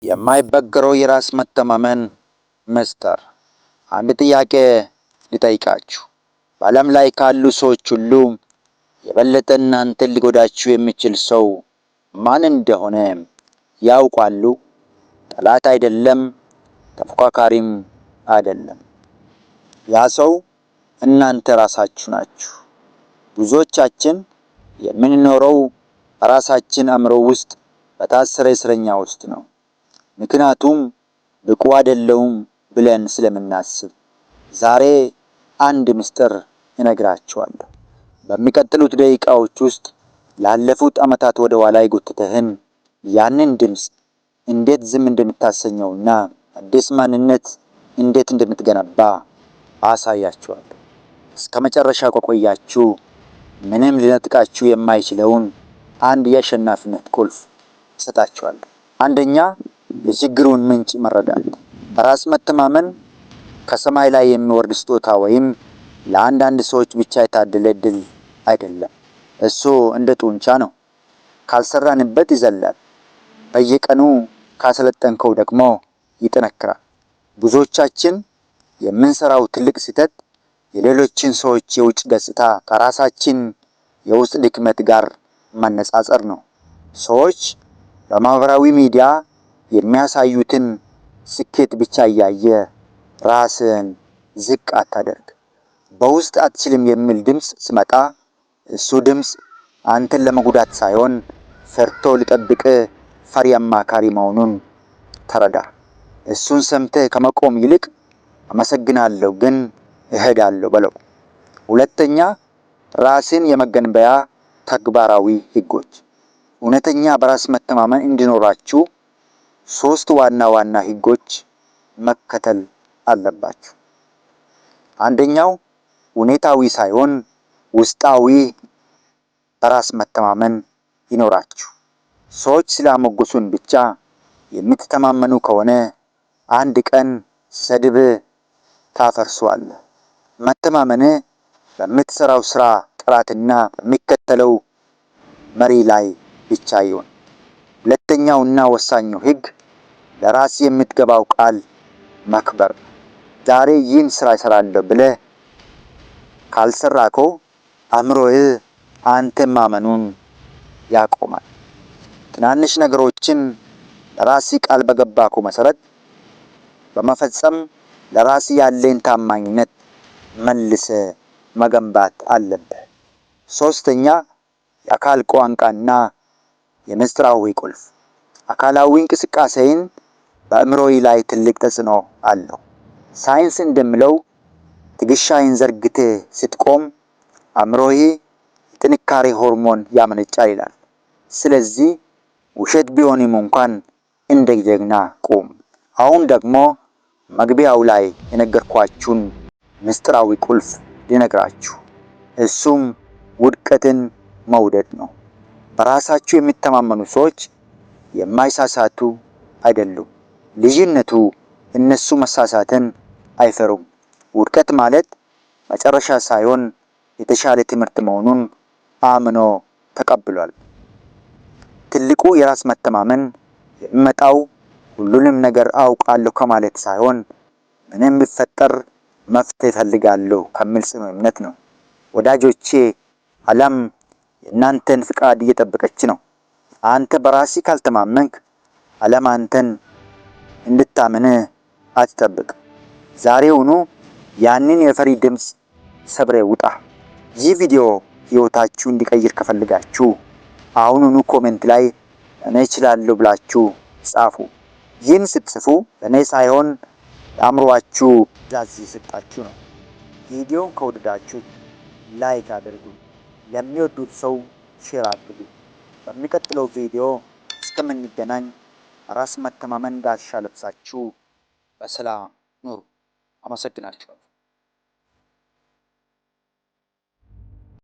የማይበገረው የራስ መተማመን ምስጢር። አንድ ጥያቄ ልጠይቃችሁ። በዓለም ላይ ካሉ ሰዎች ሁሉ የበለጠ እናንተን ሊጎዳችሁ የሚችል ሰው ማን እንደሆነ ያውቃሉ? ጠላት አይደለም፣ ተፎካካሪም አይደለም። ያ ሰው እናንተ ራሳችሁ ናችሁ። ብዙዎቻችን የምንኖረው በራሳችን አእምሮ ውስጥ በታሰረ እስረኛ ውስጥ ነው። ምክንያቱም ብቁ አይደለሁም ብለን ስለምናስብ። ዛሬ አንድ ምስጢር እነግራችኋለሁ። በሚቀጥሉት ደቂቃዎች ውስጥ ላለፉት ዓመታት ወደ ኋላ የጎተተህን ያንን ድምፅ እንዴት ዝም እንደምታሰኘውና አዲስ ማንነት እንዴት እንደምትገነባ አሳያችኋለሁ። እስከ መጨረሻ ከቆያችሁ ምንም ሊነጥቃችሁ የማይችለውን አንድ የአሸናፊነት ቁልፍ እሰጣችኋለሁ። አንደኛ፣ የችግሩን ምንጭ መረዳት። በራስ መተማመን ከሰማይ ላይ የሚወርድ ስጦታ ወይም ለአንዳንድ ሰዎች ብቻ የታደለ እድል አይደለም። እሱ እንደ ጡንቻ ነው። ካልሰራንበት ይዘላል። በየቀኑ ካሰለጠንከው ደግሞ ይጠነክራል። ብዙዎቻችን የምንሰራው ትልቅ ስህተት የሌሎችን ሰዎች የውጭ ገጽታ ከራሳችን የውስጥ ድክመት ጋር ማነጻጸር ነው። ሰዎች በማህበራዊ ሚዲያ የሚያሳዩትን ስኬት ብቻ እያየ ራስን ዝቅ አታደርግ። በውስጥ አትችልም የሚል ድምፅ ሲመጣ እሱ ድምፅ አንተን ለመጉዳት ሳይሆን ፈርቶ ሊጠብቅ ፈሪ አማካሪ መሆኑን ተረዳ። እሱን ሰምተህ ከመቆም ይልቅ አመሰግናለሁ ግን እሄዳለሁ በለው። ሁለተኛ፣ ራስን የመገንቢያ ተግባራዊ ህጎች። እውነተኛ በራስ መተማመን እንዲኖራችሁ ሶስት ዋና ዋና ህጎች መከተል አለባችሁ። አንደኛው ሁኔታዊ ሳይሆን ውስጣዊ በራስ መተማመን ይኖራችሁ። ሰዎች ስላሞገሱን ብቻ የምትተማመኑ ከሆነ አንድ ቀን ስድብ ታፈርሷለህ። መተማመን በምትሰራው ስራ ጥራትና በሚከተለው መሪ ላይ ብቻ ይሁን። ሁለተኛውና ወሳኙ ህግ ለራስ የምትገባው ቃል መክበር። ዛሬ ይህን ስራ እሰራለሁ ብለህ ካልሰራከው አእምሮህ አንተን ማመኑን ያቆማል። ትናንሽ ነገሮችን ለራስ ቃል በገባከው መሰረት በመፈጸም ለራስ ያለን ታማኝነት መልሰ መገንባት አለብህ። ሶስተኛ፣ የአካል ቋንቋና የምስጢራዊ ቁልፍ። አካላዊ እንቅስቃሴን በአእምሮዬ ላይ ትልቅ ተጽዕኖ አለው። ሳይንስ እንደሚለው ትከሻህን ዘርግተህ ስትቆም አእምሮህ የጥንካሬ ሆርሞን ያመነጫል ይላል። ስለዚህ ውሸት ቢሆንም እንኳን እንደ ጀግና ቁም። አሁን ደግሞ መግቢያው ላይ የነገርኳችሁን ምስጢራዊ ቁልፍ ልነግራችሁ። እሱም ውድቀትን መውደድ ነው። በራሳቸው የሚተማመኑ ሰዎች የማይሳሳቱ አይደሉም። ልዩነቱ እነሱ መሳሳትን አይፈሩም። ውድቀት ማለት መጨረሻ ሳይሆን የተሻለ ትምህርት መሆኑን አምኖ ተቀብሏል። ትልቁ የራስ መተማመን የሚመጣው ሁሉንም ነገር አውቃለሁ ከማለት ሳይሆን ምንም ቢፈጠር መፍትሄ እፈልጋለሁ ከሚል ጽኑ እምነት ነው። ወዳጆቼ፣ ዓለም የእናንተን ፍቃድ እየጠበቀች ነው። አንተ በራስህ ካልተማመንክ ዓለም አንተን እንድታምን አትጠብቅ። ዛሬውኑ ያንን የፈሪ ድምፅ ሰብረህ ውጣ። ይህ ቪዲዮ ህይወታችሁ እንዲቀይር ከፈለጋችሁ አሁኑኑ comment ላይ እኔ እችላለሁ ብላችሁ ጻፉ። ይህን ስትጽፉ ለእኔ ሳይሆን ለአእምሯችሁ ትዕዛዝ እየሰጣችሁ ነው። ቪዲዮን ከወደዳችሁት like አድርጉ፣ ለሚወዱት ሰው share አድርጉ። በሚቀጥለው ቪዲዮ እስከምንገናኝ ራስ መተማመን ጋሻ ለብሳችሁ በሰላም ኑሩ። አመሰግናችኋለሁ።